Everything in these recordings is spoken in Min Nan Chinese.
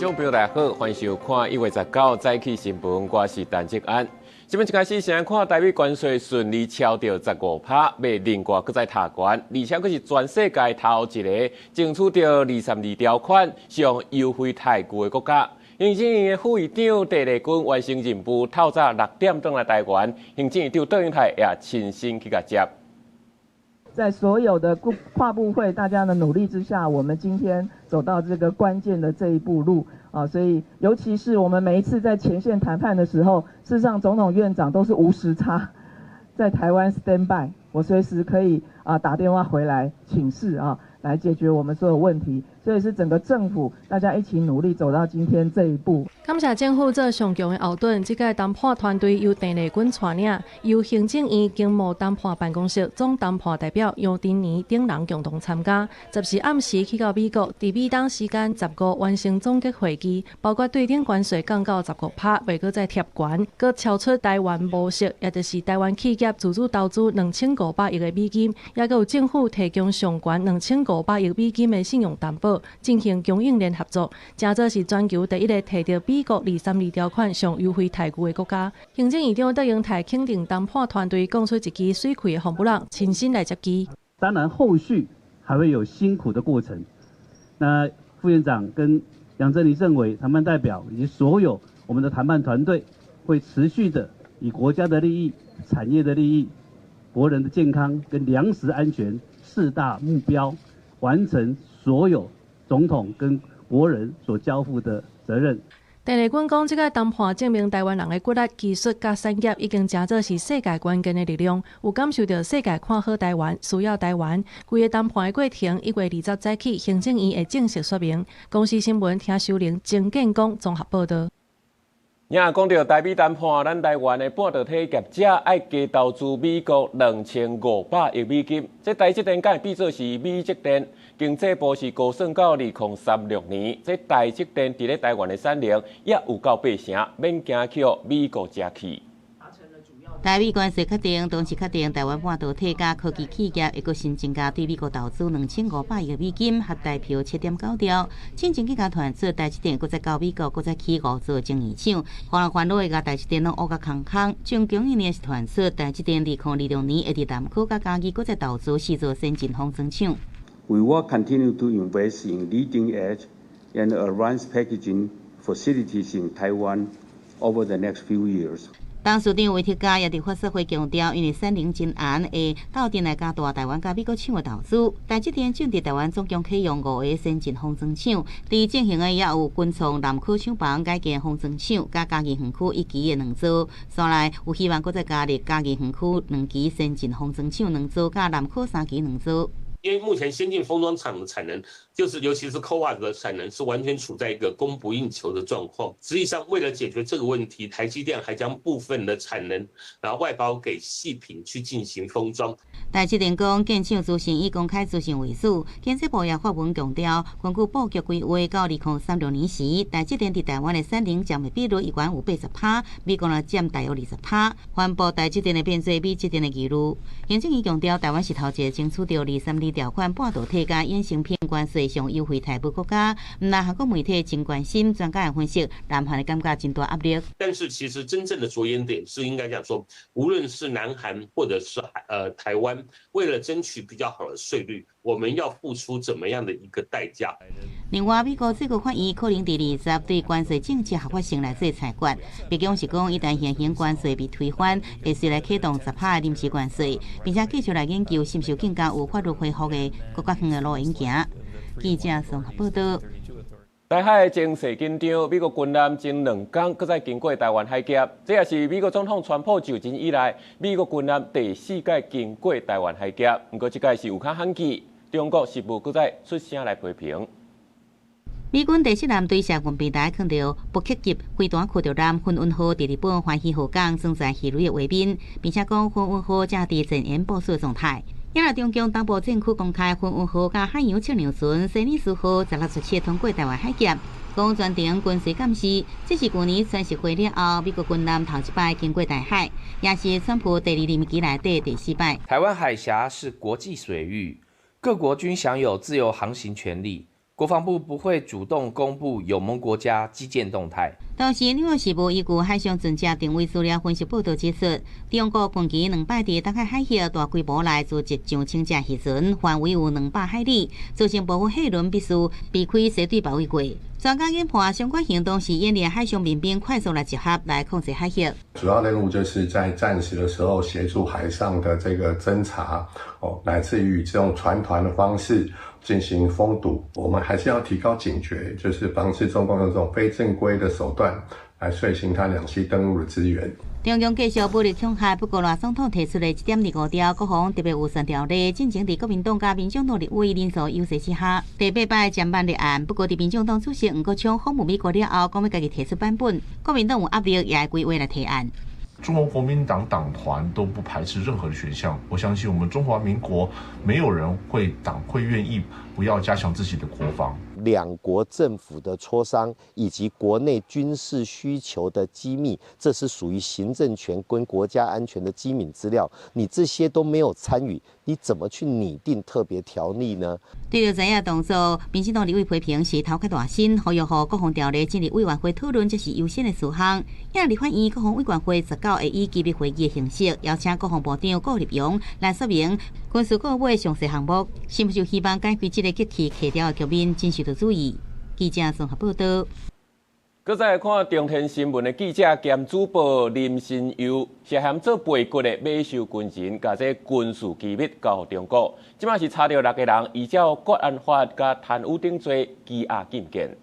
眾朋友大家好，歡迎收看1月19早起新聞，我是陳志安。新聞一開始先看台美關稅順利超著15趴，袂另外閣再提懸，而且閣是全世界頭一个爭取著232條款上優惠待遇的國家。行政院的副院長鄭麗君完成任務，透早6點轉來台灣，行政院長卓榮泰也親身去共接。在所有的跨部會大家的努力之下，我們今天走到這個關鍵的這一步路啊，所以尤其是我們每一次在前線談判的時候，事實上總統院長都是無時差，在台灣 stand by，我隨時可以啊打電話回來請示啊，來解決我們所有問題，所以是整個政府大家一起努力走到今天這一步。感謝政府做上強的後盾，這屆談判團隊由鄭麗君帶領，由行政院經貿談判辦公室總談判代表楊振寧等人共同參加。10時暗時去到美國，佇美東時間15完成總結會議，包括對頂關稅降到15趴，袂閣再貼懸，閣超出台灣模式，也就是台灣企業自主投資2500億的美金，也閣有政府提供上懸2500億美金的信用擔保，進行供應鏈合作，成做是全球第一个提著美國232條款上優惠待遇的國家。行政院長卓榮泰肯定談判團隊講出一支媠氣的風布朗，親身來接機。當然，後續還會有辛苦的過程。那副院長跟楊振寧政委談判代表以及所有我們的談判團隊，會持續的以國家的利益、產業的利益、國人的健康跟糧食安全四大目標，完成所有總統跟國人所交付的責任。鄭麗君講，這個談判證明台灣人的骨力、技術佮產業已經成做是世界關鍵的力量，有感受著世界看好台灣，需要台灣。規个談判的過程，1月20早起，行政院會正式說明。公視新聞聽修玲、曾建功綜合報導。也講著台美談判，咱台灣的半導體業者愛加投資美國2500億美金。這台積電敢會比做是美積電？經濟部是估算到2036年，這台積電佇咧台灣的產能也有夠八成，免驚去予美國食去。台美關稅確定，同時確定台灣半導體佮科技企業會閣新增加對美國投資2500億美金，合台票7.9兆。進前更加傳出台積電閣再到美國，閣再起五座晶圓廠，予人煩惱會共台積電攏烏共空空。中供應鏈是傳出台積電2026年會佇南區佮嘉義閣再投資四座先進封裝廠。 We will continue to invest in leading edge and advanced packaging facilities in Taiwan over the next few years. 董事長威特嘉也佇發說會強調，因為產能真絚，會鬥陣來加大台灣佮美國廠的投資。台積電正佇台灣總共啟用五个先進封裝廠，佇進行的也有群創南區廠房改建封裝廠，佮嘉義園區一期的兩座。紲來有希望閣再加入嘉義園區兩期先進封裝廠兩座，佮南區三期兩座。因為目前先進封裝廠的產能，就是尤其是 CoWoS 的產能，是完全處在一個供不應求的狀況。實際上，為了解決這個問題，台積電還將部分的產能，然後外包給矽品去進行封裝。台積電講，建廠資訊以公開資訊為主。經濟部也發文強調，根據布局規劃，到2036年時，台積電佇台灣的產能佔的比率依然有80趴，美國若佔大約20趴。反駁台積電會變做美積電的疑慮。行政院強調，台灣是頭一个爭取著232條款半導體佮衍生品關稅上優惠待遇國家，毋但韓國媒體真關心，專家也分析，南韓會感覺真大壓力。但是其實真正的著眼點是應該講說，無論是南韓或者是台灣，為了爭取比較好的稅率，我們要付出怎麼樣的一個代價？另外，美國最高法院可能佇20對關稅政策合法性來做裁決。白宮是講，一旦現行關稅被推翻，會隨來啟動10趴的臨時關稅，並且繼續來研究是毋是有更加有法律恢復的閣較遠的路用行。記者綜合報導。台海情勢緊張，美國軍艦前兩工閣再經過台灣海峽，這也是美國總統川普就任以來，美國軍艦第四擺經過台灣海峽。毋過這擺是有較罕見，中國是無閣再出聲來批評。美軍第四艦隊射軍平台看著波克級飛彈驅逐艦奮運號佇日本歡喜號港裝載魚雷的畫面，並且講奮運號正佇前沿部署狀態。也若中共東部戰區公開奮運號佮海洋測量船西尼斯號16出通過台灣海峽，講全程軍事監視。這是舊年川習會了後，美國軍艦頭一擺經過台海，也是川普第二任期內底第四擺。台灣海峽是國際水域，各國均享有自由航行權利。國防部不會主動公布友盟國家機艦動態。同時，《紐約時報》依據海上船隻定位資料分析報導指出，中國近期兩擺佇東海海域大規模來組織上千隻漁船，範圍有200海里，造成部分貨輪必須避開西對包圍過。專家研判，相關行動是演練海上民兵快速來集合來控制海域。主要任務就是在戰時的時候協助海上的這個偵查，哦，乃至於這種船團的方式進行封堵。我們還是要提高警覺，就是防止中共用這種非正規的手段來遂行他兩棲登陸的資源。中共繼續武力恐嚇，不過賴總統提出的1.25條國防特別預算條例，進前佇國民黨佮民進黨立委人數優勢之下，第八擺減辦立案。不過，佇民進黨主席黃國昌訪問美國了後，講欲家己提出版本，國民黨有壓力，也會規劃來提案。中國國民黨黨團都不排斥任何的選項，我相信我們中華民國沒有人會黨會願意不要加強自己的國防。兩國政府的磋商以及國內軍事需求的機密，這是屬於行政權跟國家安全的機敏資料，你這些都沒有參與，你怎麼去擬定特別條例呢？對著這樣動作，民進黨立委批評是頭殼大身，呼籲予國防條例進入委員會討論，這是優先的事項。也立法院國防委員會19會以機密會議的形式，邀請國防部長顧立雄來說明軍事購買詳細項目，是毋是希望解決這個激氣協調的局面，真受到注意。記者綜合報導。閣再來看中天新聞的記者兼主播林心悠，涉嫌做背骨的買受軍人，共這軍事機密交予中國。這擺是查著六個人，依照國安法佮貪污等罪羈押禁見。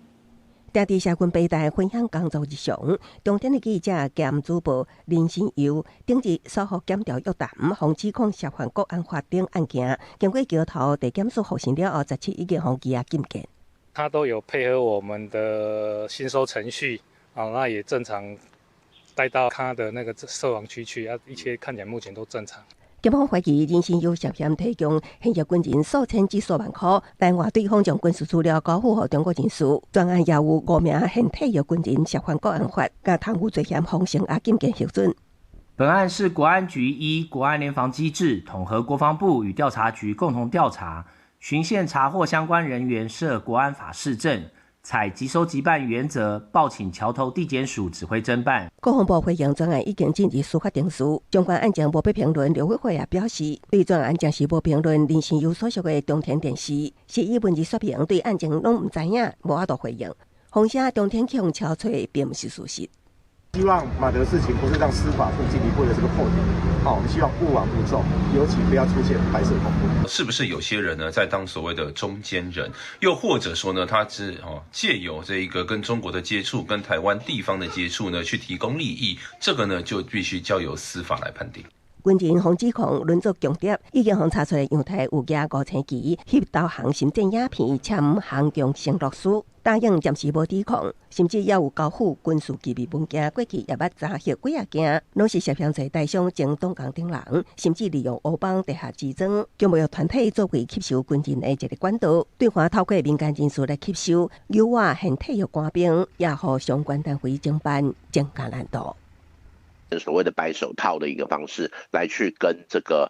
佇佇社群平台分享工作日常，中天的記者兼主播林心悠，頂日所予檢調約談，予指控涉犯國安法等案件，經過橋頭地檢署複審了後，17已經予羈押禁見。他都有配合我們的偵搜程序，啊，那也正常帶到他的那個設防區去，啊，一切看起來目前都正常。檢方懷疑林心悠涉嫌提供現役軍人數千至數萬塊，來換對方將軍事資料交付予中國人士。全案也有五名現退役軍人涉犯國安法，佮貪污罪嫌予聲押禁見核准。本案是國安局依國安聯防機制，統合國防部與調查局共同調查，循線查獲相關人員涉國安法事證，採即收即辦原則，報請橋頭地檢署指揮偵辦。國防部回應，專案已經進入司法程序，相關案件無欲評論。陸委會也表示，對專案暫時無評論。林心悠所屬的中天電視是以文字說明，對案情攏毋知影，無法度回應。風聲中天去予敲揣，並毋是事實。希望馬德事情不是讓司法部進一步的這個破點，好，我們希望勿往勿縱，尤其不要出現白色恐怖。是不是有些人呢在當所謂的中間人，又或者說呢，他是哦借由這一個跟中國的接觸，跟台灣地方的接觸呢，去提供利益，這個呢就必須交由司法來判定。軍人予指控輪作共諜，已經予查出來陽台有舉5000支翕導航心電影片，簽航強承諾書，答應暫時無指控，甚至也有交付軍事機密文件。過去也捌查核幾仔件，攏是涉嫌做台商前董工等人，甚至利用烏幫地下錢莊，將貿易團體作為吸收軍人的一個管道，對華透過民間人士來吸收，誘惑現退役官兵，也予相關單位偵辦增加難度。所謂的白手套的一個方式來去跟這個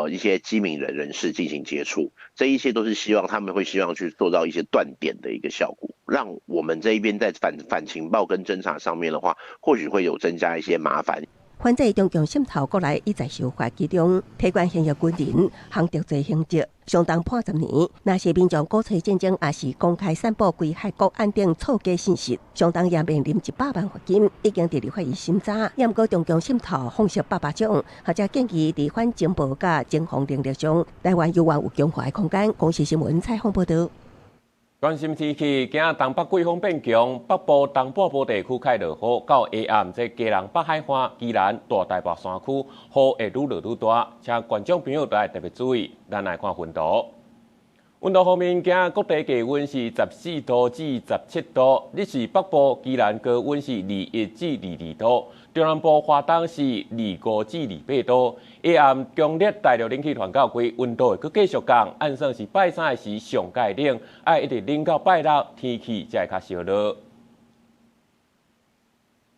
一些機敏的人士進行接觸，這一些都是希望他們會希望去做到一些斷點的一個效果，讓我們這一邊在反情報跟偵查上面的話，或許會有增加一些麻煩。反制中共滲透國內一再修法，其中提懸現役軍人項酌罪刑責，相當判10年。若是民眾鼓吹戰爭，抑是公開散布危害國安等錯假信息，相當也面臨100萬罰金。已經佇立法院審查，毋過中共滲透方式百百種，學者建議佇反情報佮偵防能力上，台灣猶原有強化的空間。公視新聞採訪報導。關心天氣，今仔東北季風變強，北部東半部地區開落雨，到下暗這基隆北海岸、宜蘭大台北山區雨會愈落愈大，請觀眾朋友都愛特別注意。咱來看溫度，溫度方面，今仔各地氣溫是14度至17度，日是北部宜蘭高溫是21至22度，中南部花東是25至28度。下暗強烈大陸冷氣團到位，溫度會閣繼續降，按算是拜三的時上蓋冷，愛一直冷到拜六，天氣才會較燒熱。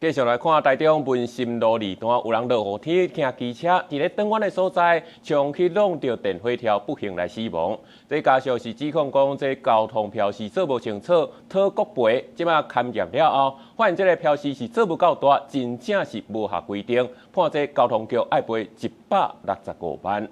繼續來看台中文心路二段，有人落雨天騎機車，佇咧轉彎的所在，衝去挵著電火柱，不幸來死亡。這家屬是指控講，這交通標示做無清楚，討國賠。這馬勘驗了後，發現這个標示是做無夠大，真正是無合規定，判這交通局愛賠165萬。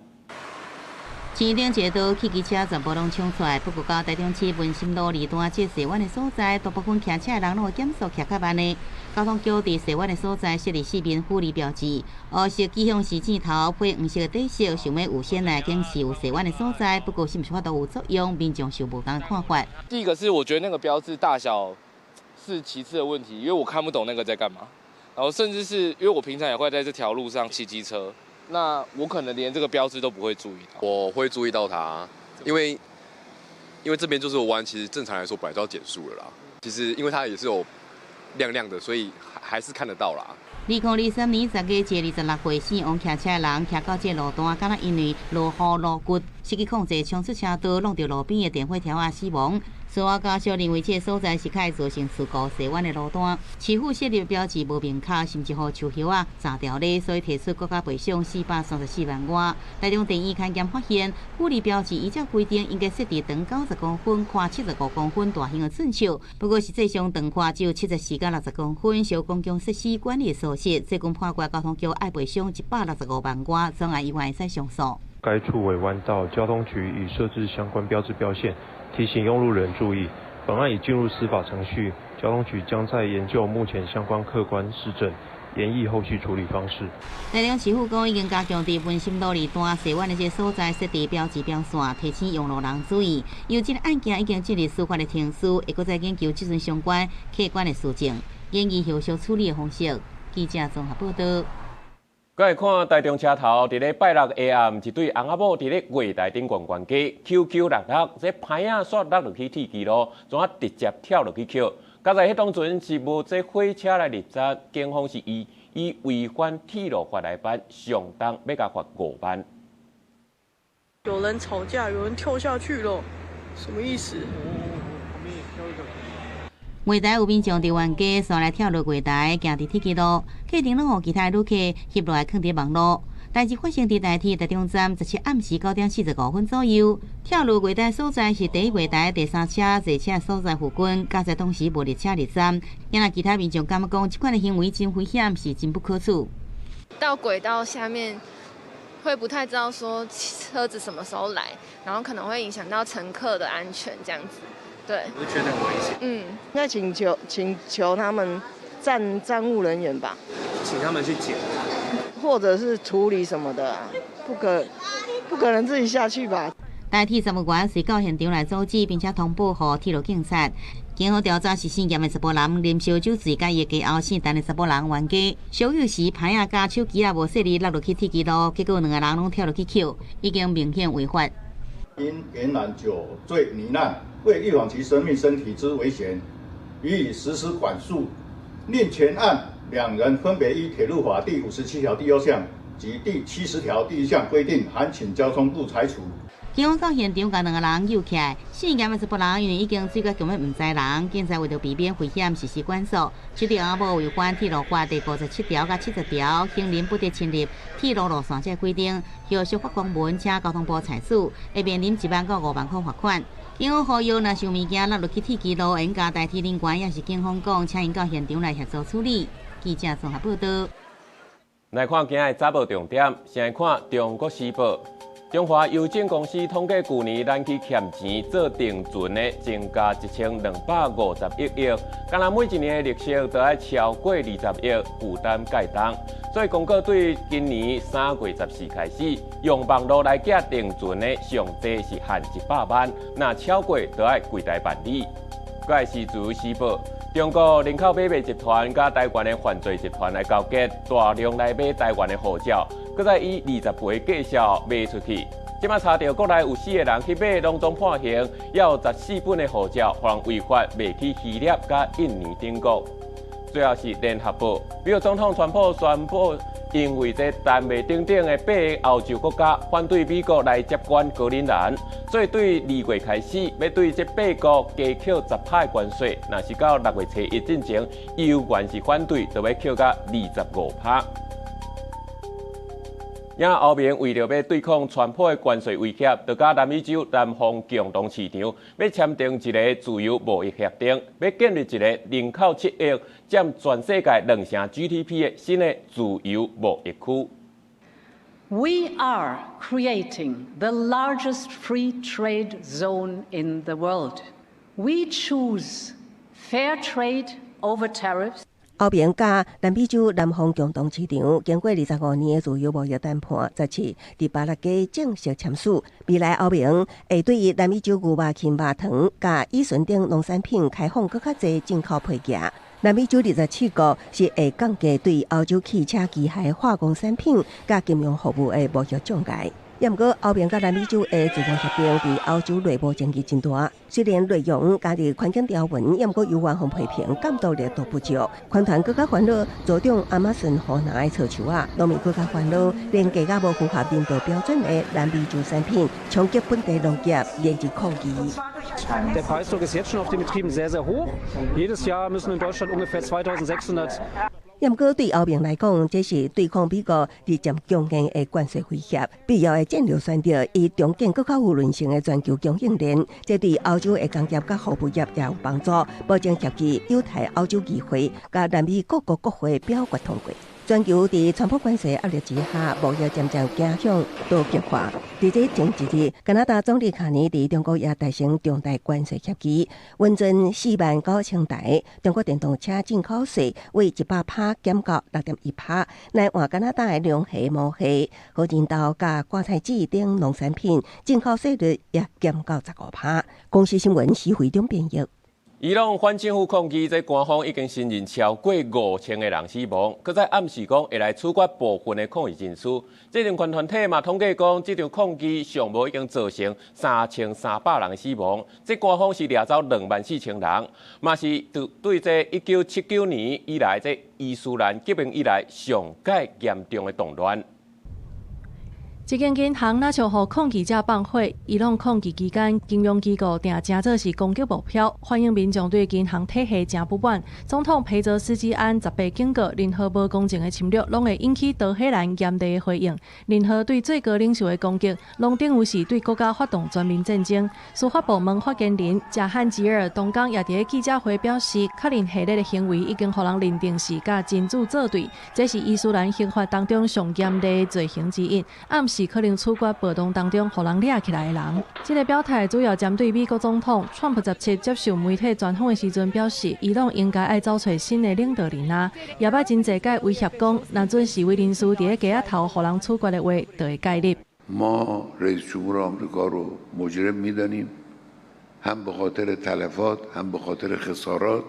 市頂一个汽機車全部攏衝出來，不過到台中市文心路二段這踅彎的所在，大部分騎車的人攏會減速騎較慢的。交通局佇踅彎的所在設立四面護理標誌，烏色機向是箭頭配黃色的底色，想欲預先來警示有踅彎的所在。不過是毋是法度有作用，民眾是有無仝的看法。第一個是我覺得那個標誌大小是其次的問題，因為我看不懂那個在幹嘛。然後甚至是因為我平常也會在這條路上騎機車。那我可能連這個標誌都不會注意到。我會注意到它，因為這邊就是彎，其實正常來說本來就要減速了啦。其實因為它也是有亮亮的，所以還是看得到啦。2023年10月，一个26歲姓王騎車的人，騎到這路段，敢若因為落雨路骨，失去控制，衝出車道，挵著路邊的電火柱仔死亡。事後家屬認為這个所在是較會造成事故踅彎的路段，市府設立標誌無明確，甚至予樹葉仔砸掉咧，所以提出國家賠償434萬外。台中地院勘驗發現，護理標誌依照規定應該設置長90公分、寬75公分大型的寸尺，不過實際上長寬只有74佮60公分，屬公共設施管理疏失。最近判決交通局愛賠償165萬外，將來依然會使上訴。該處為彎道，交通局已設置相關標誌標線，提醒用路人注意。本案已進入司法程序，交通局將再研究目前相關客觀事證，研議後續處理方式。台中市府講已經加強佇文心路二段踅彎的這個所在設置標誌標線，提醒用路人注意。由這个案件已經進入司法的程序，會閣再研究這陣相關客觀的事證，研議後續處理的方式。記者綜合報道。閣來看台中車頭，佇咧拜六下暗，一對翁仔某佇咧月台頂懸懸機，搝搝落落，這牌仔煞落落去鐵支路，怎啊直接跳落去抾？佳哉彼當陣是無這火車來入站，警方是以違反鐵路法來辦，上重欲共罰5萬。有人吵架，有人跳下去了，什麼意思？月台有民眾佇懸機，紲來跳落月台，行佇鐵支路，過程攏予其他旅客翕落來囥佇網路。代誌發生佇台鐵台中站17暗時9點45分左右，跳落月台所在是第一月台第三車坐車所在附近，佳哉當時無列車入站。也若其他民眾感覺講，這款的行為真危險，是真不可取。到軌道下面會不太知道說車子什麼時候來，然後可能會影響到乘客的安全，這樣子。對，我覺得很危險。嗯，應該請求他們站務人員吧，請他們去撿，或者是處理什麼的，不可能自己下去吧。台鐵站務員隨到現場來阻止，並且通報予鐵路警察。警方調查是姓嚴的查埔人啉燒酒醉，佮伊的家後姓陳的查埔人冤家。相有時牌仔佮手機仔無細膩落落去鐵支路，結果兩个人攏跳落去抾，已經明顯違法。因俨然酒醉罹難，為預防其生命身體之危險，予以實施管束。另全案兩人分別依鐵路法第57條第二項及第70條第一項規定，函請交通部裁處。警方到現場共兩个人揪起來，姓嚴的查埔人因為已經醉甲根本毋知人，警察為著避免危險實施管束，這對翁某違反鐵路法第57條佮70條，行人不得侵入鐵路路線這規定，後續發公文請交通部裁處，會面臨1萬到5萬塊罰款。警方呼籲，若是有物件落落去鐵支路，會共台鐵人員抑是警方講，請𪜶到現場來協助處理。記者綜合報道。來看今日早報重點，先來看《中國時報》。中華郵政公司統計，舊年咱去欠錢做定存的增加1251億，敢若每一年的利息都愛超過20億，負擔蓋重。所以公告對今年3月14開始，用網路來寄定存的上濟是限100萬，若超過就愛櫃台辦理。閣來是自由時報，中國人口買賣集團佮台灣的犯罪集團來勾結，大量來買台灣的護照，閣再以20倍價數賣出去。這馬查著國內有四個人去買，攏總判刑，猶有14本的護照，予人違法賣去希臘佮印尼等國。最後是聯合報，美國總統川普宣布因為這丹麥等等的八个歐洲國家反對美國來接管格陵蘭，所以對2月開始欲對這八國加扣10趴的關稅，若是到6月初一進前，猶原是反對，就欲扣到25趴。也歐盟為著欲對抗川普的關稅威脅，就佮南美洲南方共同市場欲簽訂一个自由貿易協定，欲建立一个人口7億、佔全世界2成 GDP 的新的自由貿易區。 We are creating the largest free trade zone in the world. We choose fair trade over tariffs. 歐盟佮南美洲南方共同市場經過25年的自由貿易談判，17佇巴拉圭正式簽署。未來歐盟會對南美洲牛肉、金肉糖、佮乙醇等農產品開放閣較濟進口配額。南美洲27國是會降低對歐洲汽車、機械、化工產品佮金融服務的貿易障礙。也毋過，歐盟佮南美洲的自貿協定佇歐洲內部爭議真大。雖然內容加入環境條文，也毋過猶原予批評監督力度不足。環團閣較煩惱，阻擋亞馬遜河南的錯樹仔，農民閣較煩惱，連價格無符合人道標準的南美洲產品，衝擊本地農業，連日抗議。 Der Preisdruck ist jetzt schon auf den Betrieben sehr, sehr hoch. Jedes Jahr müssen in Deutschland ungefähr 2600 也毋過對歐盟來講，這是對抗美國日漸強硬的關稅威脅，必要的戰略選擇，以重建閣較有韌性的全球供應鏈。這對歐洲的工業佮服務業也有幫助。目前協議有待歐洲議會佮南美各國國會表決通過。全球佇川普關稅壓力之下，貿易漸漸走向多極化。佇這前一日，加拿大總理卡尼佇中國也達成重大關稅協議，允准4萬9千台中國電動車進口稅為100趴減到6.1趴，來換加拿大的龍蝦、毛蝦、荷仁豆佮瓜菜籽等農產品進口稅率也減到15趴。公視新聞施惠中編譯。伊朗反政府抗議，這官方已經承認超過5000个人死亡，閣再暗示講會來處決部分的抗議人士。這人權團體嘛統計講，這場抗議上無已經造成3300人死亡，這官方是掠走24,000人，嘛是對對這1979年以來這伊斯蘭革命以來上蓋嚴重的動亂。一間銀行若像予抗議者放火，伊朗抗議期間，金融機構定成做是攻擊目標，反映民眾對銀行體系誠不滿。總統裴澤斯基安18警告，任何無公正的侵略，攏會引起德黑蘭嚴厲的回應。任何對最高領袖的攻擊，攏等於是對國家發動全面戰爭。司法部門發言人賈漢吉爾當工也佇咧記者會表示，確認系列的行為已經予人認定是佮真主作對，這是伊斯蘭刑法當中上嚴厲的罪行之一。暗示可能處決暴動當中予人掠起來的人。這个表態主要針對美國總統川普17接受媒體專訪的時陣表示，伊朗應該愛找揣新的領導人啊。也捌真濟擺威脅講，若準示威人士佇咧街仔頭予人處決的話，就會介入。 ما رئیس جمهور آمریکا رو مجرم میدانیم هم به خاطر تلفات هم به خاطر خسارات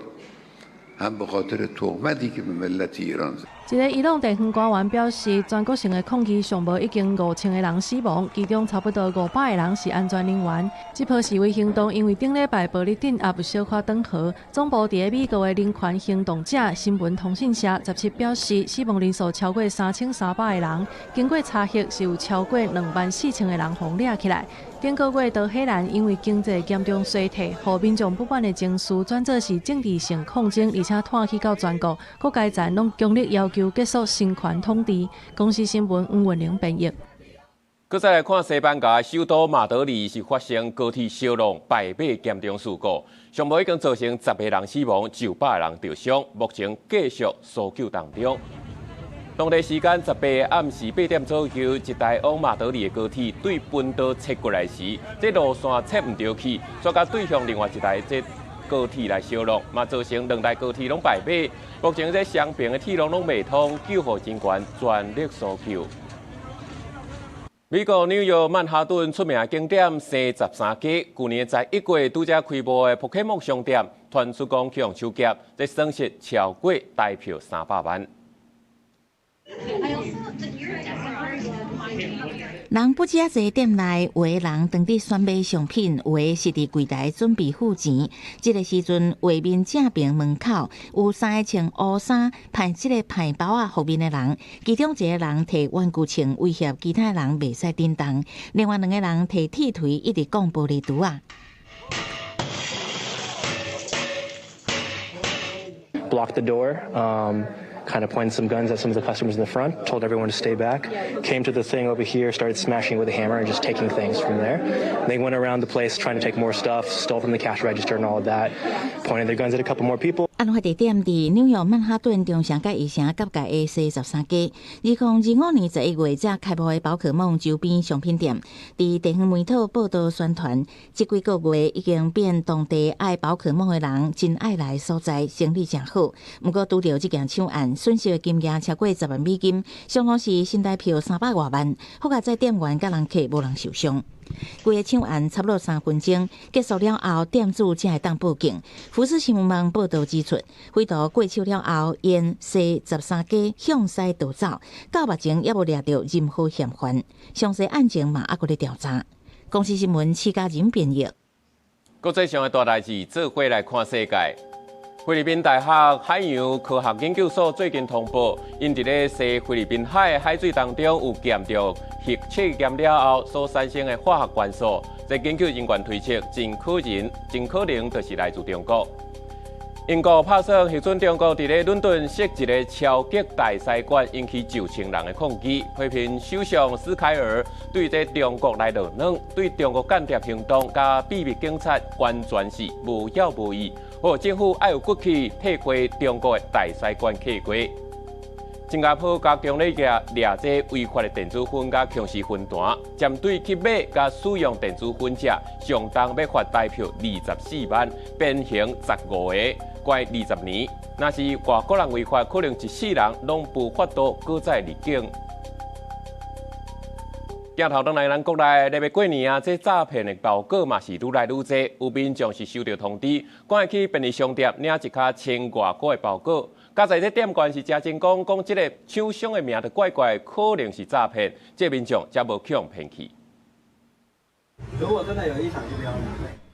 هم به خاطر تهمتی که به ملت ایران زد. 一个伊朗地方官員表示，全國性的抗議上無已經5000个人死亡，其中差不多500个人是安全人員。這波示威行動因為頂禮拜暴力鎮壓有小可轉和。總部佇咧美國的人權行動者新聞通訊社17表示，死亡人數超過3300个人，經過查核是有超過24,000个人予掠起來。頂個月德黑蘭因為經濟嚴重衰退，予民眾不滿的情緒轉做是政治性抗爭，而且湠去到全國各階層攏強烈要求結束神權統治。公視新聞黃文玲編譯。閣再來看西班牙首都馬德里是發生高鐵燒龍敗馬嚴重事故，上無已經造成10个人死亡，900人著傷，目前繼續搜救當中。當地時間18暗時8點左右，一台往馬德里的高鐵對分道切過來時，這路線切毋著去，煞共對向另外一台這高鐵來相挵，嘛造成兩台高鐵攏敗馬。目前這雙邊的鐵路攏袂通，救護人員全力搜救。美國紐約曼哈頓出名景點西十三街，舊年11月拄才開幕的 Pokémon 商店，傳出講去予手劫，這損失超過台票300萬。人不止濟店內，有的人當佇選買商品，有的是佇櫃台準備付錢。這个時陣，畫面正邊門口有三个穿烏衫、歹這个歹包仔覆面的人，其中一个人提玩具槍威脅其他人袂使振動，另外兩个人提鐵錘一直講玻璃櫥仔。 Blocked the door. Kind of pointed some guns at some of the customers in the front, told everyone to stay back, came to the thing over here, started smashing with a hammer and just taking things from there. They went around the place trying to take more stuff, stole from the cash register and all of that, pointed their guns at a couple more people. 案發地點佇紐約曼哈頓中城佮伊城結界的西十三街，2025年11月才開幕的寶可夢周邊商品店，佇地方媒體報道宣傳，這幾個月已經變當地愛寶可夢的人真愛來所在，生意誠好。毋過拄著這件搶案，損失的金額超過10萬美金，相當是新台票300外萬。好佳哉店員佮人客無人受傷。規个搶案差不多3分鐘結束了後，店主才會當報警。福斯新聞網報導指出，匪徒過手了後，沿西十三街向西逃走，到目前猶無掠著任何嫌犯。詳細案情嘛猶閣咧調查。公視新聞徐家仁編譯。國際上的大代誌，做伙來看世界。菲律賓大學海洋科學研究所最近通報，𪜶佇咧西菲律賓海的海水當中有檢著核試驗了後所產生的化學元素。這研究人員推測，真可能就是來自中國。英國拍算核准中國佇咧倫敦設一个超級大使館，引起上千人的抗議，批評首相斯凱爾對這中國來落軟，對中國間諜行動佮秘密警察完全是無了無義。好，政府愛有骨氣退回中國的大使館客過。新加坡加強咧掠掠這違法的電子煙佮強勢分單，針對去買佮使用電子煙者，上重欲罰台票24萬，鞭刑15個，關20年。若是外國人違法，可能一世人攏無法度閣再入境。鏡頭轉來咱國內，咧欲過年啊，這詐騙的包裹嘛是愈來愈濟，有民眾是收著通知，趕緊去便利商店領一卡千外箍的包裹。佳哉這店員是誠真講，講這个廠商的名就怪怪，可能是詐騙，這民眾才無予騙去。如果真的有異常，就不要拿。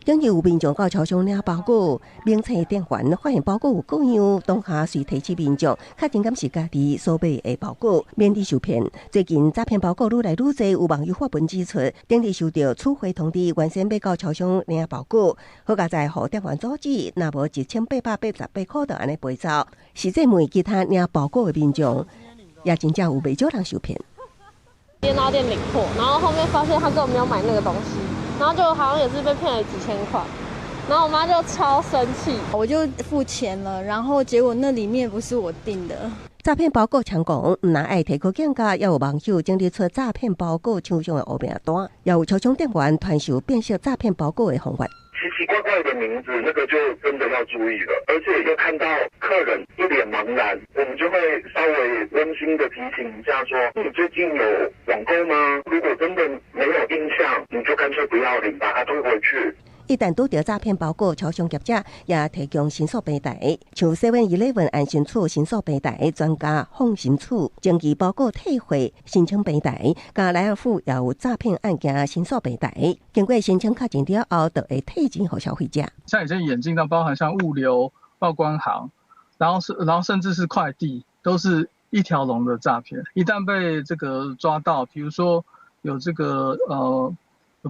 頂日有民眾到超商領包裹，明星店員發現包裹有過樣，當下隨提醒民眾確認敢是家己所買的包裹，免得受騙。最近詐騙包裹愈來愈濟，有網友發文指出，頂日收著取貨通知，原先欲到超商領包裹，好佳哉予店員阻止，若無1888箍就按呢飛走。實際問其他領包裹的民眾，也真正有袂少人受騙。店到店領貨，然後後面發現他根本沒有買那個東西。然後就好像也是被騙了幾千塊，然後我媽就超生氣，我就付錢了，然後結果那裡面不是我訂的。詐騙包裹強講，毋但愛提高警覺，也有網友整理出詐騙包裹廠商的黑名單，也有超商店員傳授辨識詐騙包裹的方法。奇奇怪怪的名字，那個就真的要注意了。而且又看到客人一臉茫然，我們就會稍微溫馨的提醒一下，說：你最近有網購嗎？如果真的沒有印象，你就乾脆不要領，把它退回去。一旦拄著詐騙包裹，超商業者也提供申訴平台，像 Seven Eleven 安心處申訴平台、全家放心處、前期包裹退貨申請平台，佮萊爾富也有詐騙案件申訴平台。經過申請確認了後，就會退錢予消費者。像有些眼鏡，它包含像物流、報關行，然後甚至是快遞，都是一條龍的詐騙。一旦被這個抓到，比如說有這個有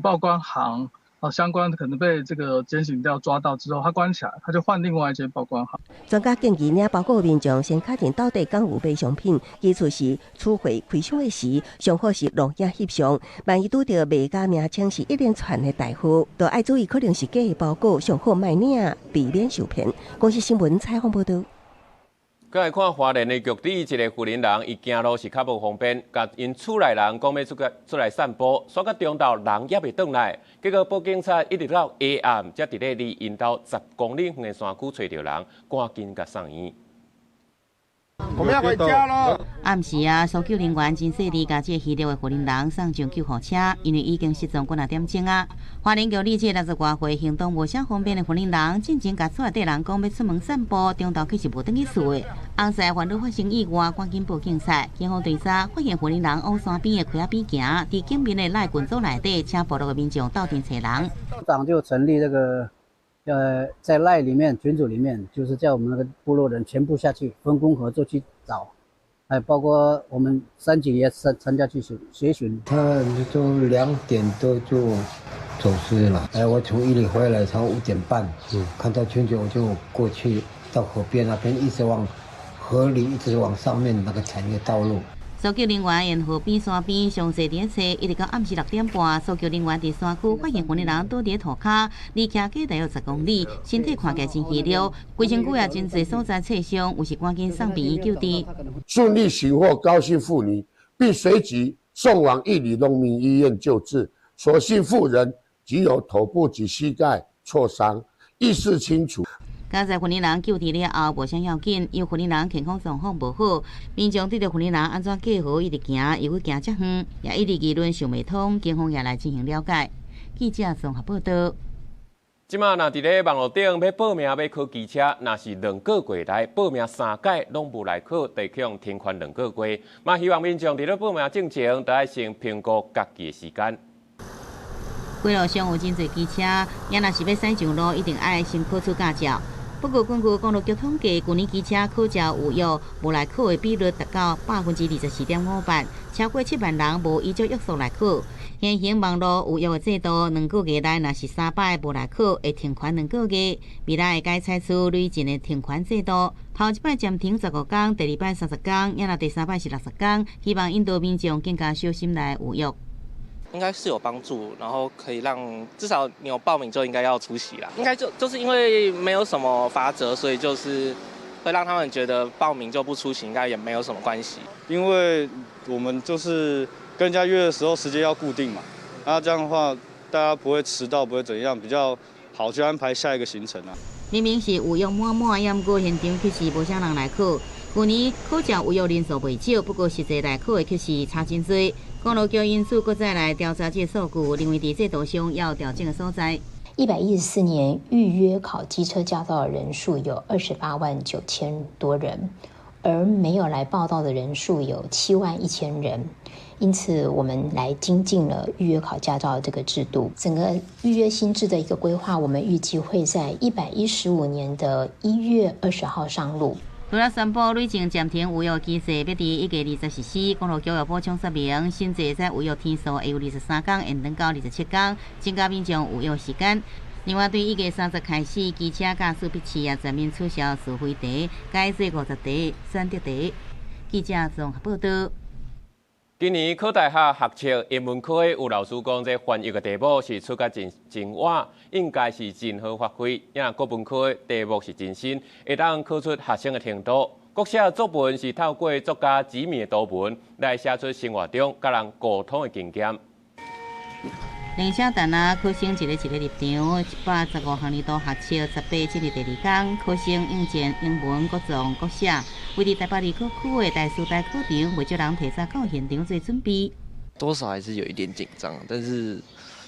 報關行。啊，相關可能被這個檢警調抓到之後，他關起來，他就換另外一間報關行。專家建議，領包裹民眾先確認到底敢有買商品，其次是取貨開箱的時，上好是錄影翕相。萬一拄著賣家名稱是一連串的代號，就愛注意可能是假的包裹，上好莫領，避免受騙。公視新聞採訪報導。閣來看花蓮的玉里，一个婦人人，伊行路是較無方便，共𪜶厝內人講欲出來散步，煞到中晝人猶未轉來，結果報警察一直到下暗，才佇咧離𪜶兜10公里遠的山區揣著人，趕緊共送院。我們要回家咯。暗時啊，搜救人員真細膩，共這個虛弱的婦人送上救護車，因為已經失蹤幾若點鐘啊。花蓮橋里這個60外歲行動無啥方便的婦人，進前共厝內底人講欲出門散步，中晝卻是無轉去厝的。翁婿煩惱發生意外，趕緊報警察。警方追查發現婦人往山邊的溪仔邊行，佇警民的 LINE 群組內底，請部落的民眾鬥陣揣人。長就成立這個，在 LINE 裡面群組裡面，就是叫我們那個部落人全部下去分工合作去找。哎，包括我們三級也參參加去協協尋。他都2點多就走失了。哎，我從伊犁回來，從5點半，看到群組我就過去到河邊那邊，一直往河裡，一直往上面那個產業道路。搜救人員沿河邊山邊詳細佇咧揣，一直到暗時6點半，搜救人員佇山區發現婦人倒佇塗跤，離徛家大約10公里，身體看起來真虛弱，規身軀也真濟所在挫傷，有時趕緊送病院救治。順利尋獲高姓婦女，並隨即送往義里農民醫院救治。所幸婦人僅有頭部及膝蓋挫傷，意識清楚。佳哉婦人救治了後，無啥要緊，因為婦人健康狀況無好，民眾對著婦人按怎過河一直行，又閣行遮遠，也一直議論想袂通，警方也來進行了解。記者綜合報道。這馬若佇咧網路頂欲報名欲考機車，若是2個月內報名三擺攏無來考，就去予停權2個月。嘛，希望民眾佇咧報名進前，都愛先評估家己的時間。規路上有真濟機車，也若是欲駛上路，一定愛先考取駕照。不過，根據公路局統計，舊年機車考照預約無來考的比率達到24.58%，超過7萬人無依照約束來考。現行網路預約的制度，2個月內若是三擺無來考，會停權2個月。未來會改採取累進的停權制度，頭一擺暫停15工，第二擺30工，也若第三擺是60工，希望引導民眾更加小心來預約。應該是有幫助，然後可以讓至少你有報名就應該要出席啦。應該就是因為沒有什麼罰則，所以就是會讓他們覺得報名就不出席，應該也沒有什麼關係。因為我們就是跟人家約的時候時間要固定嘛，那這樣的話大家不會遲到，不會怎樣，比較好去安排下一個行程啊。明明是預約滿滿，也毋過現場卻是無啥人來考。舊年考照預約人數袂少，不過實際來考的卻是差真濟。公路局因此閣再來調查這個數據，認為佇制度上要調整的所在。114年預約考機車駕照的人數有28萬9千多人，而沒有來報到的人數有7萬1千人。因此，我們來精進了預約考駕照的這個制度。整個預約新制的一個規劃，我們預計會在115年的1月20號上路。除了宣布累進暫停預約機制，欲佇1月20實施。公路局又補充說明，新制在預約天數會由23工延長到27工，增加民眾預約時間。另外，對1月30開始，機車駕駛筆試也全面取消是非題，改做50題選擇題。記者綜合報道。今年考大學學測英文科的有老師講，這翻譯的題目是出甲真真倚，應該是真好發揮。也國文科的題目是真新，會當考出學生的程度。國寫作文是透過作家幾米的圖文來寫出生活中佮人溝通的經驗。連寫單啊，考生一个一个入場，115學年度學測18進入第二工，考生應戰英文、國綜、國寫。位佇台北二高區的台師大考場，袂少人提早到現場做準備。多少還是有一點緊張，但是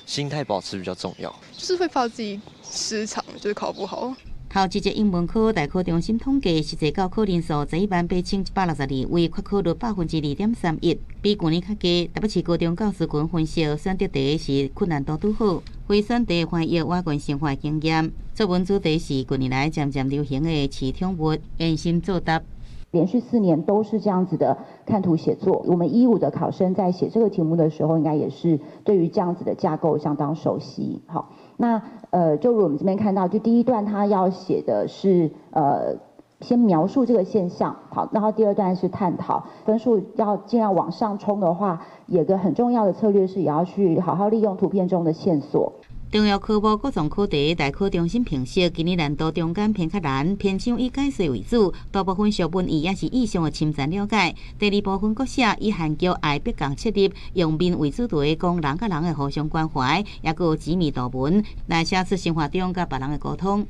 心態保持比較重要。就是會怕自己失常，就是考不好。頭一節英文科大考中心統計，實際到考人數11萬8162位，缺考率2.31%，比舊年較低。台北市高中教師群分析，選擇題是困難度拄好，非選題翻譯倚近生活經驗。作文主題是近年來漸漸流行的飼寵物，用心作答。連續4年都是這樣子的看圖寫作。我們15的考生在寫這個題目的時候，應該也是對於這樣子的架構相當熟悉。好，那就如我們這邊看到，就第一段他要寫的是先描述這個現象，好，然後第二段是探討，分數要盡量往上衝的話，有個很重要的策略是也要去好好利用圖片中的線索。重要科目國綜考題，大考中心評析，今年難度中間偏較難，偏向以解說為主，大部分屬文意也是意象的深層了解。第二部分國寫以韓劇愛彼共切入，用面為主題，講人佮人的互相關懷，也閣有幾米圖文來寫出生活中佮別人的溝通。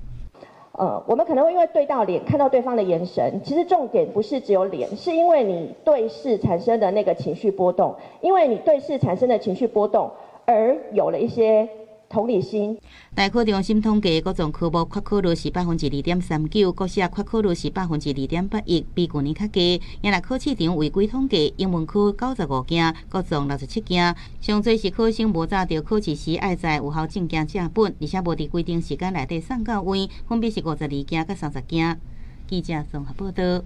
我們可能會因為對到臉，看到對方的眼神，其實重點不是只有臉，是因為你對視產生的那個情緒波動，因為你對視產生的情緒波動而有了一些同理心。大考中心統計，各種科目缺考率是2.39%，國寫缺考率是2.81%，比舊年較低。也若考試場違規統計，英文科95件，國綜67件。上濟是考生無紮著考試時愛在有效證件正本，而且無佇規定時間內底送到位，分別是52件佮30件。記者綜合報導。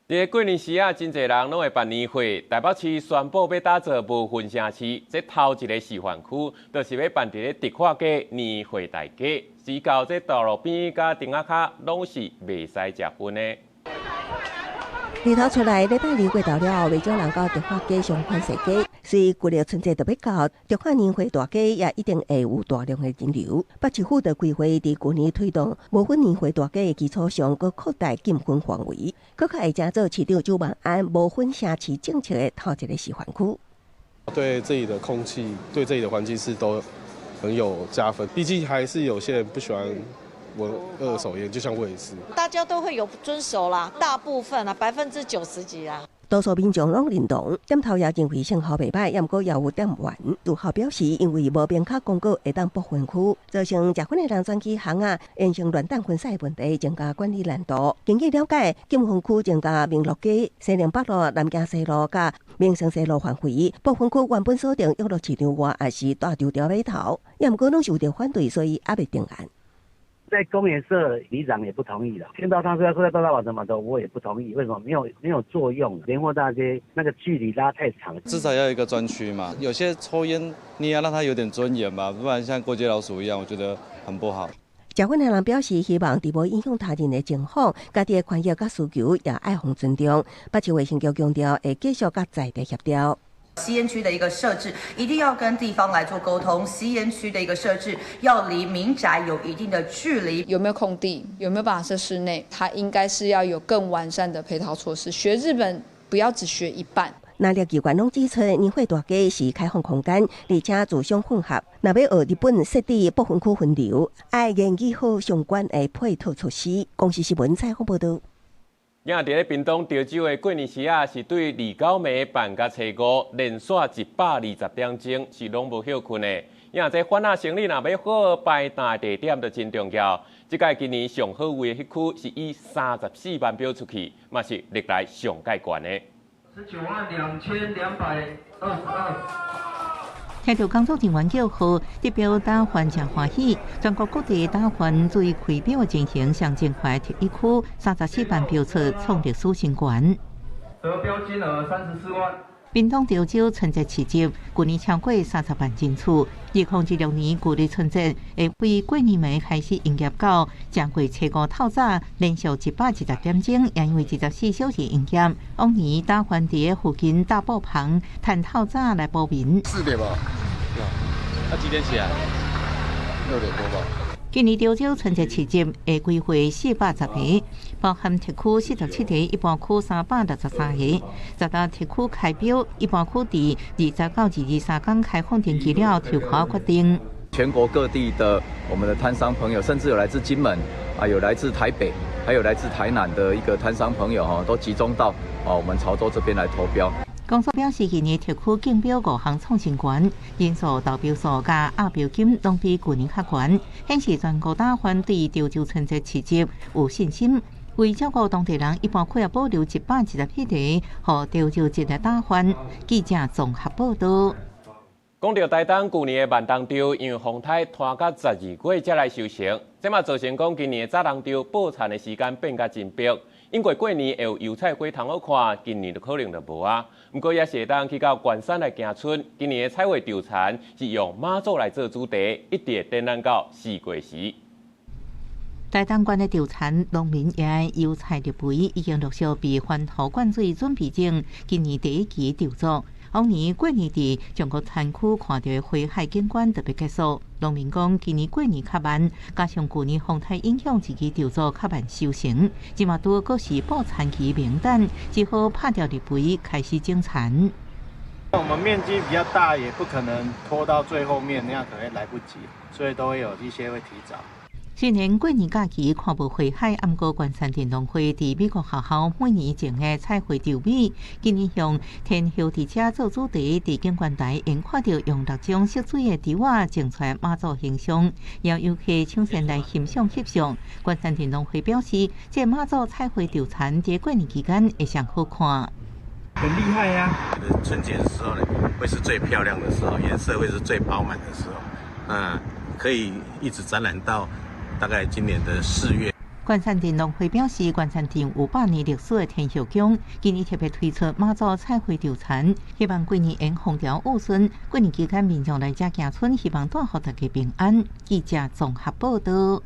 佇過年時啊，真濟人攏會辦年會。台北市宣布欲打造無煙城市，這頭一个示範區，就是欲辦佇咧迪化街年貨大街，直到這道路邊佮亭仔跤，攏是袂使食薰的。日頭出來，禮拜二過頭了後，袂少人到迪化街上款踅街。隨舊曆春節就欲到，迪化年貨大街也一定會有大量的人流。北市府就規劃佇舊年推動無煙年貨大街的基礎上，閣擴大禁薰範圍，閣較會成做市長蔣萬安無煙城市政策的頭一个示範區。對這裡的空氣，對這裡的環境是都很有加分。畢竟還是有些人不喜歡聞二手煙，就像我也是。大家都會有遵守啦，大部分啊，90%幾啊。多數民眾攏認同，店頭也認為成效袂䆀，也毋過也有店員事後表示，因為無明確公告會當不分區，造成食薰的人轉去巷仔，形成亂彈薰屎的問題，增加管理難度。根據了解，禁薰區增加民樂街、西寧北路、南京西路佮民生西路範圍，部分區原本鎖定永樂市場外，也是大稻埕碼頭，也毋過攏受著反對，所以猶未定案。在公園社里長也不同意了，聽到他說要說在大稻埕碼頭，我也不同意。為什麼？沒有作用，年貨大街那個距離拉太長。至少要一個專區嘛，有些抽菸你也要讓他有點尊嚴吧，不然像過街老鼠一樣，我覺得很不好。食薰的人表示，希望佇無影響他人的情況，家己的權益佮需求也愛予尊重。北市衛生局強調，會繼續佮在地協調。吸煙區的一個設置，一定要跟地方來做溝通。吸煙區的一個設置，要離民宅有一定的距離。有沒有空地？有沒有辦法設室內？它應該是要有更完善的配套措施。學日本，不要只學一半。那列機關攏指出，年貨大街是開放空間，而且自相混合。若欲學日本設置不分區分流，愛研究好相關的配套措施。公視新聞採訪報導。今佇咧屏東潮州的過年時啊，是對29暝辦到初五，連續120點鐘是攏無歇睏的。因這販仔生理若欲好排檔地點就真重要。這屆今年上好位的彼區是以34萬票出去，嘛是歷來上蓋懸的。 192,222。聽著工作人員叫號，得標打販誠歡喜。全國各地打販注意開標的情形，上真快特一區34萬票出創歷史新高。得標金額34萬。屏東潮州春節市集，舊年超過30萬人次。2016年舊曆春節會為過年暝開始營業到，正月初五透早連續120點鐘，也因為24小時營業。往年打販佇附近搭布棚，趁透早來補眠。 4點吧？那幾點起來？ 6點多吧。今年潮州春節市集會規劃410個，包含特區47個，一般區363個。十大特區開標，一般區佇20到23天開放登記了，抽籤決定。全國各地的我們的攤商朋友，甚至有來自金門啊，有來自台北，還有來自台南的一個攤商朋友，哈，都集中到啊我們潮州這邊來投標。公司表示，今年特區競標五項創新高，人數、投標數佮押標金攏比舊年較懸，顯示全國打販對潮州春節市集有信心。為照顧當地人，一般區也保留121個，予潮州籍的打販。記者綜合報導。講著台東舊年的慢冬稻，因為風颱拖到12月才來收成，這嘛造成講今年的早冬稻播田的時間變甲真迫。應過過年會有油菜花通好看，今年就可能就無啊。毋過也是會當去到關山來行春。今年的彩繪稻田是用媽祖來做主題，一直會展覽到四月時。台東縣的稻田，農民也愛油菜綠肥已經陸續被翻土灌水準備種，今年第一期稻作。往年過年佇全國田區看著的花海景觀特別結束。農民講，今年過年較慢，加上舊年風颱影響，這支稻作較慢收成。這嘛拄閣是播田期名單，只好拍掉綠肥開始種田。我們面積比較大，也不可能拖到最後面，那樣可能來不及，所以都會有一些會提早。雖然過年假期看無花海，毋過關山鎮農會佇美國學校每年種的彩繪稻米，今年向天后佇遮做主題，佇景觀台會看著用六種色水的稻仔種出來媽祖形象，邀遊客搶先來欣賞翕相。關山鎮農會表示，這個媽祖彩繪稻田佇過年期間會上好看。很厲害呀！春節的時候呢，會是最漂亮的時候，顏色會是最飽滿的時候，可以一直展覽到大概今年的4月。關山鎮農會表示，關山鎮有100年歷史的天后宮，今年特別推出媽祖彩繪稻田，希望過年會風調雨順。過年期間民眾來遮行春，希望帶予大家平安。記者綜合報道。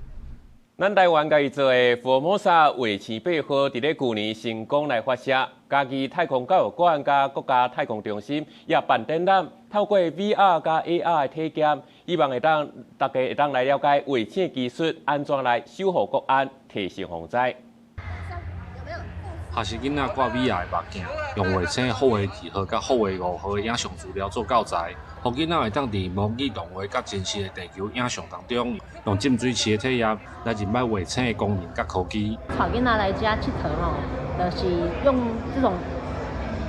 咱台灣家己做的福爾摩沙衛星8號，佇咧舊年成功來發射。嘉義太空教育館佮國家太空中心也辦展覽，透過 VR 佮 AR 的體驗，希望會當大家會當來了解衛星技術按怎來守護國安、提升防災。學習囡仔掛 VR 的目鏡，用衛星福衛2號佮福衛5號的影像資料做教材，予囡仔會當佇模擬動畫佮真實的地球影像當中，用浸水式的體驗來認捌衛星的功能佮科技。帶囡仔來遮𨑨迌吼，就是用這種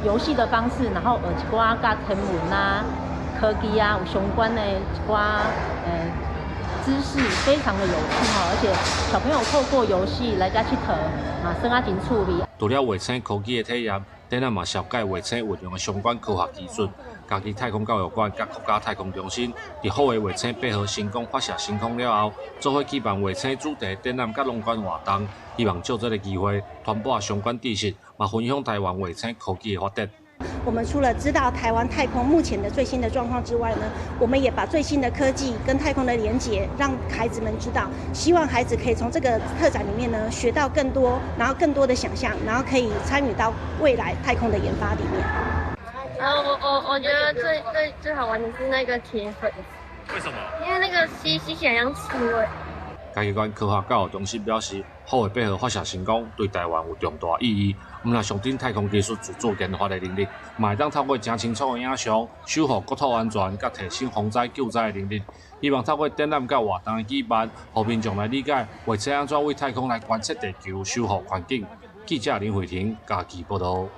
遊戲的方式，然後學一寡佮天文啊、科技啊有相關的一寡知識，非常的有趣吼，而且小朋友透過遊戲來遮𨑨迌，嘛耍啊真趣味。除了衛星科技的體驗，展覽嘛紹介衛星運用的相關科學技術。嘉義太空教育館佮國家太空中心，佇福衛衛星8號成功發射升空了後，做伙舉辦衛星主題展覽佮農館活動，希望藉這个機會傳播相關知識，嘛分享台灣衛星科技的發展。我們除了知道台灣太空目前的最新的狀況之外呢，我們也把最新的科技跟太空的連結，讓孩子們知道。希望孩子可以從這個特展裡面呢，學到更多，然後更多的想象，然後可以參與到未來太空的研發裡面。我覺得最最最好玩的是那個鐵粉。為什麼？因為那個吸吸起來像刺蝟。嘉義縣科學教育中心表示，福衛8號發射成功，對台灣有重大意義。毋但象徵太空技術自主研發的能力，嘛會當透過誠清楚的影像，守護國土安全，佮提升防災救災的能力。希望透過展覽佮活動的舉辦，予民眾來理解衛星按怎對太空來觀測地球、守護環境。記者林慧婷嘉義報導。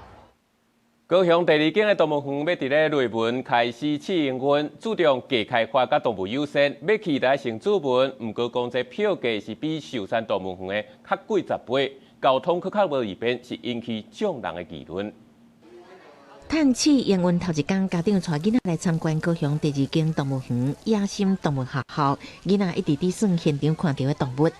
高雄第二間的動物園欲佇咧內文開始試營運，注重加開發佮動物友善，欲去來先注文，毋過講這票價是比壽山動物園的較貴10倍，交通閣較無利便，是引起眾人的議論。趁試營運頭一工，家長帶囡仔來參觀高雄第二間動物園野心動物學校，囡仔一直佇耍現場看著的動物。綿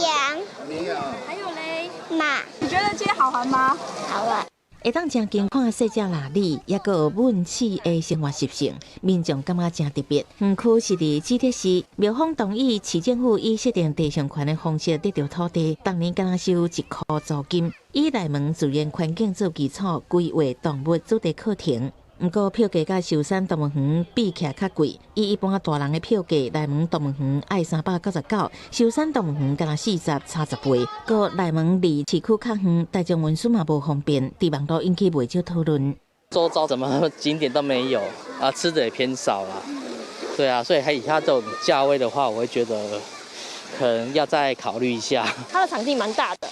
羊。綿羊。還有嘞。馬。你覺得這些好玩嗎？好玩。會當誠近看細隻獁里，抑閣有吻鼠的生活習性，民眾感覺誠特別。園區是佇志德市，廟方同意市政府以設定地上權的方式得著土地，逐年敢若收1箍租金，以內門自然環境做基礎，規劃動物主題課程。毋過票價佮壽山動物園比起來較貴，以一般大人的票價，內門動物園愛399，壽山動物園敢若40，差10倍。閣內門離市區較遠，大眾運輸嘛無方便，佇網路引起袂少討論。周遭什麼景點都沒有啊，吃的也偏少啦。對啊，所以還以它這種價位的話，我會覺得可能要再考慮一下。它的場地蠻大的，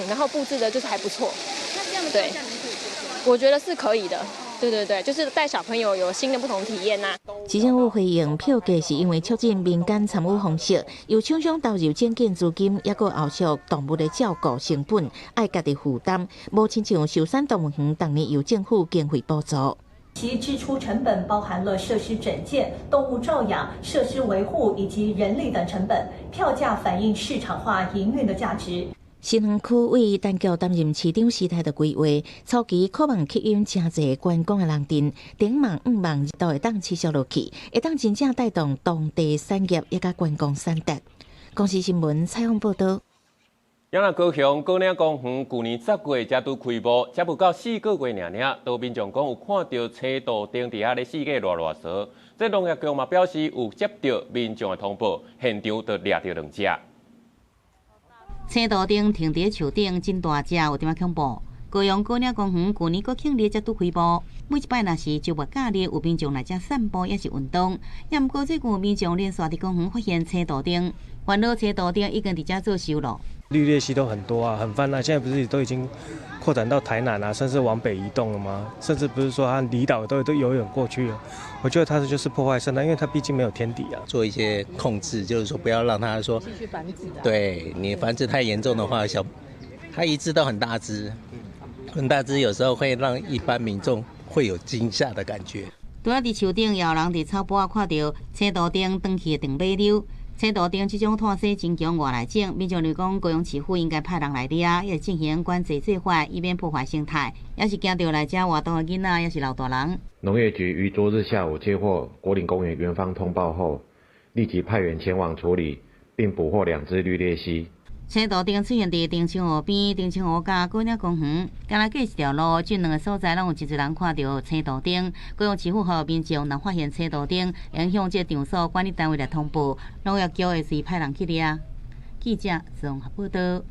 然後佈置的就是還不錯。那這樣的票價我覺得是可以的。對對對，就是帶小朋友有新的不同體驗吶。市政府回應，票價是因為促進民間參與方式，由廠商投入整建資金，抑閣後續動物的照顧成本，愛家己負擔。無親像壽山動物園，逐年由政府經費補助。其支出成本包含了設施整建、動物照養、設施維護以及人力等成本，票價反映市場化營運的價值。新園區位陳菊擔任市長時代的規劃，初期渴望吸引誠濟觀光的人陣，頂望向望都會當持續落去，會當真正帶動當地產業抑佮觀光產值。公視新聞採訪報導。咱來高雄果嶺公園舊年10月才拄開幕，才無夠4個月爾爾，都民眾講有看著車道燈佇遐咧四界亂亂踅。這農業局嘛表示有接著民眾的通報，現場就掠著兩隻。青道燈停佇樹頂，真大隻，有點仔恐怖。高雄高岭公园舊年國慶日才拄開幕，每一擺若是週末假日有民眾來遮散步，抑是運動。抑毋過最近有民眾連續佇公園發現青杜鵑，原來青杜鵑已經佇遮做收咯。綠鬣蜥都很多啊，很泛濫。現在不是都已經擴展到台南啊，甚至往北移動了嗎？甚至不是說它離島都游泳過去了。我覺得它就是破壞生態，因為它畢竟沒有天敵啊。做一些控制，就是說不要讓它說繼續繁殖啊。對，你繁殖太嚴重的話，小它一隻都很大隻，很大隻，有時候會讓一般民眾會有驚嚇的感覺。除了佇樹頂，也有人佇草埔仔看著青杜鵑轉去長尾溜。青杜鵑這種脫序真強外來種，民眾認為講高雄市府應該派人來掠，抑是進行管制做法，以免破壞生態。抑是驚著來遮活動的囡仔，抑是老大人。農業局於昨日下午接獲果嶺公園園方通報後，立即派員前往處理，並捕獲兩隻綠鬣蜥。青杜鵑出現佇澄清湖邊，澄清湖佮果嶺公園，敢若隔一條路，這兩个所在攏有真濟人看著青杜鵑。高雄市府呼籲民眾，若發現青杜鵑，會向這個場所管理單位來通報，農業局會隨派人去掠。記者綜合報導。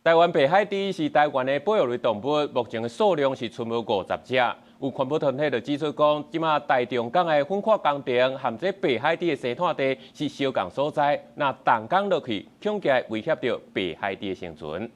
台灣白海豬是台灣的保育類動物，目前的數量是賰無50隻。有環保團體就指出講，這馬台中港的粉塊工程和這白海豬的生態地是相仝所在，若動工落去，恐驚會威脅著白海豬的生存。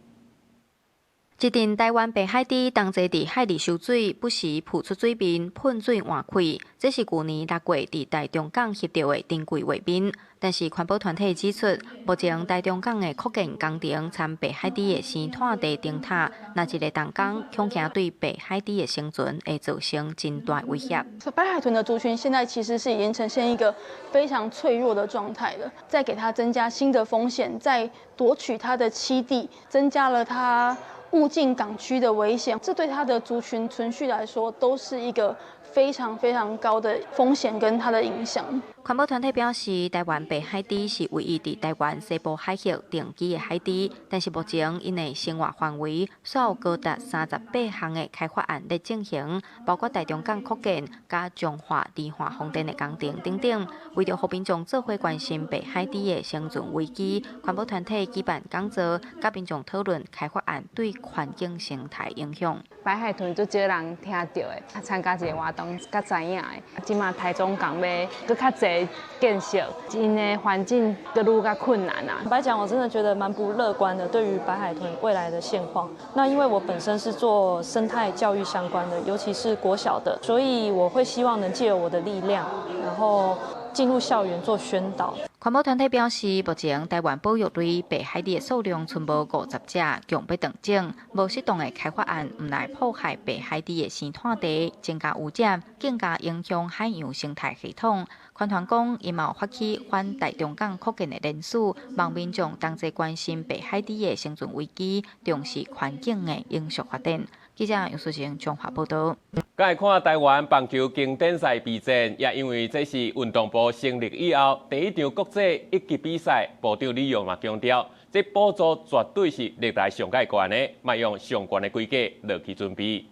這陣台灣白海豬同齊佇海裡泅水，不時浮出水面噴水換氣。這是舊年6月佇台中港翕著的珍貴畫面。但是環保團體指出，目前台中港的擴建工程摻白海豬的生態地燈塔，若一个動工，恐驚對白海豬的生存會造成真大威脅。白海豚的族群現在其實是已經呈現一個非常脆弱的狀態了，再給它增加新的風險，再奪取它的棲地，增加了它誤進港區的危險，這對它的族群存續來說都是一個非常非常高的風險跟它的影響。環保團體表示，台灣白海豬是唯一佇台灣西部海域定居的海豬，但是目前𪜶的生活範圍煞有高達38項的開發案咧進行，包括台中港擴建、佮彰化離岸風電的工程等等。為著予民眾做伙關心白海豬的生存危機，環保團體舉辦講座，佮民眾討論開發案對環境生態影響。白海豚足少人聽著的，參加一个活動才知影的。這馬台中港欲閣較濟建設，𪜶的環境閣愈較困難啊。坦白講，我真的覺得蠻不樂觀的，對於白海豚未來的現況。那因為我本身是做生態教育相關的，尤其是國小的，所以我會希望能藉由我的力量，然後進入校園做宣導。環保團體表示，目前台灣保育類白海豬的數量賰無50隻，強欲斷種。無適當的開發案，毋但破壞白海豬的生態地，增加污染，更加影響海洋生態系統。環團講，𪜶嘛有發起反台中港擴建的聯署，望民眾同齊關心白海豬的生存危機，重視環境的永續發展。記者楊淑靜彰化報導。來看台灣棒球經典賽備戰，也因為這是運動部成立以後第一場國際一級比賽，部長李勇嘛強調，這補助絕對是歷來上蓋懸的，嘛用上懸的規格落去準備。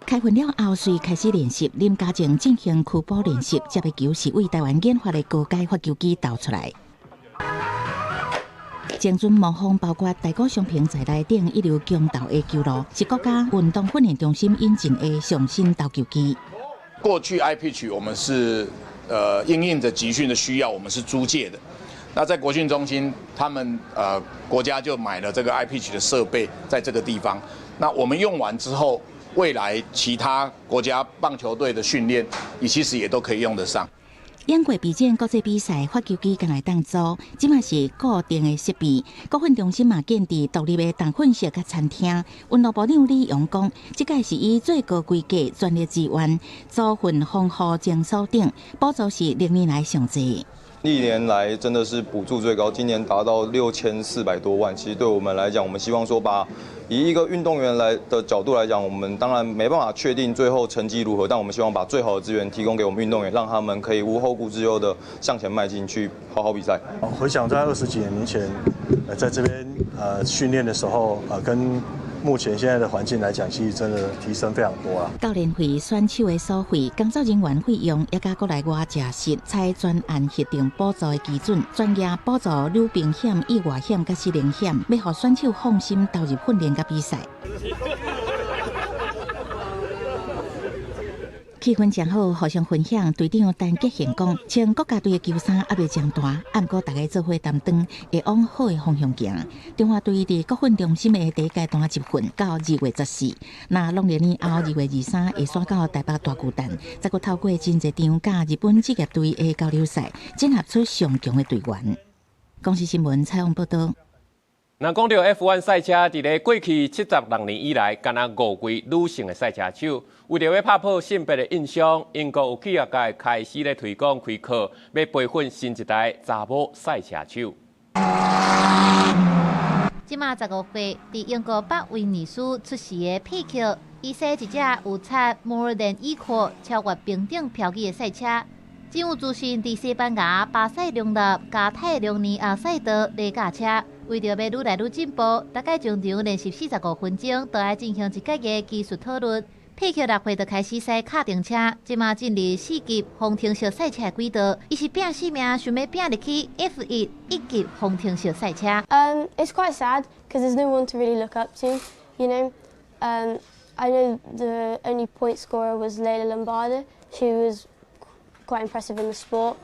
開訓了後，隨開始練習，林家正進行區步練習，接的球是為台灣研發的高階發球機投出來。精準模仿包括大谷翔平在內等一流強投的球路，是國家運動訓練中心引進的上新投球機。過去 iPitch 我們是因應著集訓的需要，我們是租借的。那在國訓中心，他們國家就買了這個 iPitch 的設備，在這個地方。那我們用完之後，未來其他國家棒球隊的訓練，你其實也都可以用得上。兩過備戰國際比賽，發球機敢會當租，這馬是固定的設備。國訓中心嘛建置獨立的重訓室佮餐廳。運動部長李榮講，這屆是以最高規格全力支援，組訓防護情搜等，補助是歷年來上濟。歷年來真的是補助最高，今年達到6400多萬。其實對我們來講，我們希望說把以一個運動員來的角度來講，我們當然沒辦法確定最後成績如何，但我們希望把最好的資源提供給我們運動員，讓他們可以無後顧之憂的向前邁進，去好好比賽。回想在20幾年前，在這邊訓練的時候，跟目前現在的環境來講，其實真的提升非常多啊。教練費、選手的所費、工作人員費用，也佮國內外食食，採專案核定補助的基準，專業補助溜冰險、意外險佮失能險，欲予選手放心投入訓練佮比賽。氣氛誠好，互相分享。隊長陳傑賢講，穿國家隊的球衫猶未長大，毋過大家做伙擔當，會往好的方向行。中華隊佇國訓中心的第一階段集訓到2月14，若農曆年後2月23會徙到台北大巨蛋，再閣透過真濟場佮日本職業隊的交流賽，整合出上強的隊員。公視新聞採訪報導。若講到 F1 賽車，佇咧過去76年以來，干焦5位女性的賽車手，為著欲拍破性別的印象，英國有企業界開始咧推廣開課，欲培訓新一代查某賽車手。這馬15歲，佇英國北威爾斯出世的皮克，伊駛一隻有插 More Than Equal 超越平等標記的賽車。真有自信，佇西班牙巴塞隆納加泰隆尼亞賽道咧駕車，為著欲愈來愈進步，逐擺終場練習45分鐘，都愛進行一個月技術討論。皮克6歲就開始駛卡丁車，這馬進入4級方程式賽車軌道，伊是拼死命想欲拼入去 F1 1級方程式賽車。 It's quite sad because there's no one to really look up to, you know. I know the only point scorer was Lella Lombardi. She was quite impressive in the sport.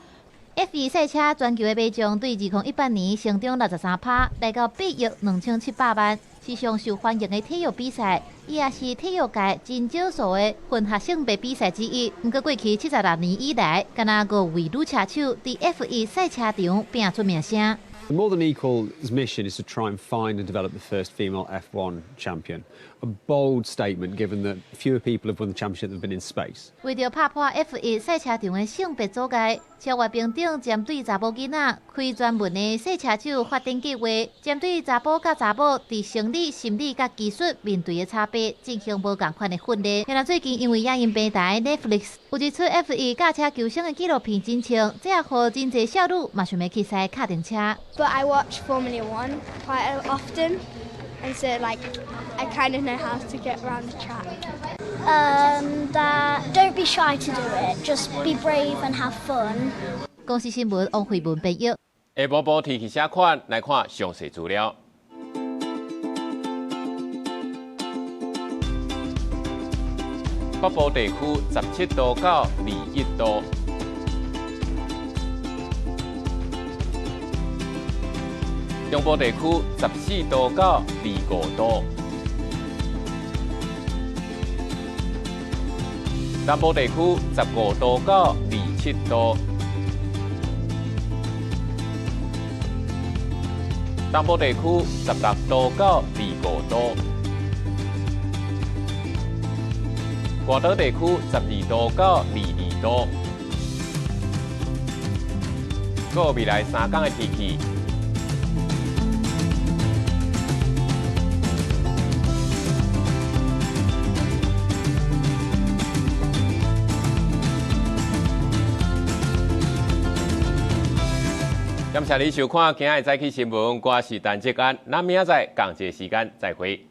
F1 賽車全球的買將對2018年成長63%，來到8億2700萬，是上受歡迎的體育比賽，伊也是體育界真少數的混合性別比賽之一。毋過過去76年以來，干焦5位女車手佇 F1 賽車場拼出名聲。 The More Than Equal's mission is to try and find and develop the first female F1 champion. A bold statement, given that fewer people have won the championship than have been in space. 為著拍破 F1 賽車場的性別阻礙，超越平等針對查某囡仔開專門的賽車手發展計劃，針對查埔佮查某佇生理、心理佮技術面對的差別進行無仝款的訓練。現在最近因為影音平台 Netflix 有一齣 F1 駕車求生的紀錄片真唱，這也予真濟少女嘛想欲去駛卡丁車。 But I watch Formula One quite often, and so like I kind of know how to get around the track. That don't be shy to do it, just be brave and have fun. 公視新聞王慧文編譯。下晡晡天氣啥款？來看詳細資料。北部地區17度到21度。中部地區14度到25度，南部地區15度到27度，東部地區16度到25度，外島地區12度到22度。閣未來3天的天氣。感謝你收看今仔日早起新聞，我是陳志安，咱明仔載仝一个時間再會。